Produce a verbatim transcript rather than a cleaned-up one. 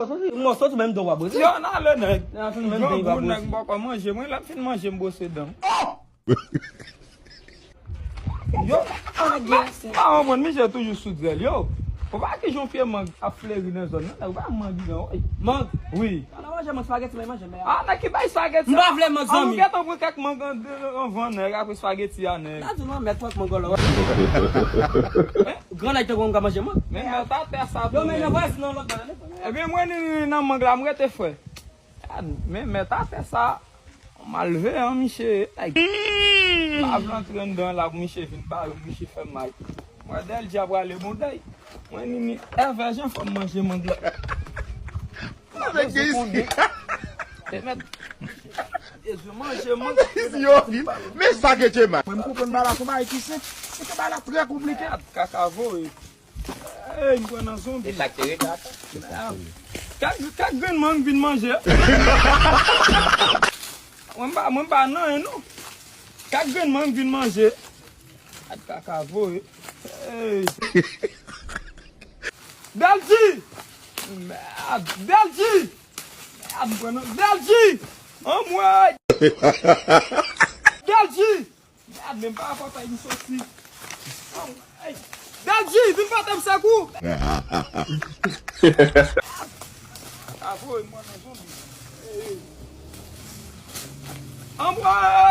Mwen soti menm dan w pa bwose. Yo, n ale nèg. N ale menm dan w pa bwose. Nèg m poko manje, mwen lè m fin manje m bwose dan m. Yo, pa konprann, misye toujou sou djèl, yo. Ou pa ki jan pye mang ap fleri nan zòn nan, nèg ou pa mang nan, woy. Mang? Wi. An nou manje mang spaghetti, mwen manje, men. Ah, nèg ki bay spaghetti. M pa vle mang, zanmi. Ou gentan pran kèk mang an, an van nèg, apre spaghetti a nèg. La di non, mèt pran mang la. Gran nèg tankou m ka manje mang. Men mèt atè sa. Yo, men nan vwazin nan lòt bò la. Ebyen, mwen ni, ni nan mang la, m rete frè. Gad, men mèt atè sa. Malveyan, misye, nèg. M pa vle antre anndan la pou misye vin bare m, misye fè m mal. Mwen, Dèldi ap rale bondèy. Mwen, ni, ni, èvè jan fò m manje mang la. Avèk de isi. Te mèt. Jezi, manje mang. Isi yo vin. Men sa ke te mal. Mwen, m konprann bagay la, se yon bagay ki senp. Se ke bagay la trè konplike. Gad, kaka voye. Ey, m pran nan zonbi. E sa k te rete atò. Kèk, kèk grenn mang vin manje. Mwen pa, mwen pa nan anyen, non. Kèk grenn mang vin manje. Gad kaka voye. Ey. Dèldi! Mèd, Dèldi! Mèd, m pran nan Dèldi! Anmwey! Dèldi! Gad, menm pa rapò pèy m soti. Ey, Dèldi, vin pote m sekou. Avoye mwen nan zonbi. Ey. Anmwey!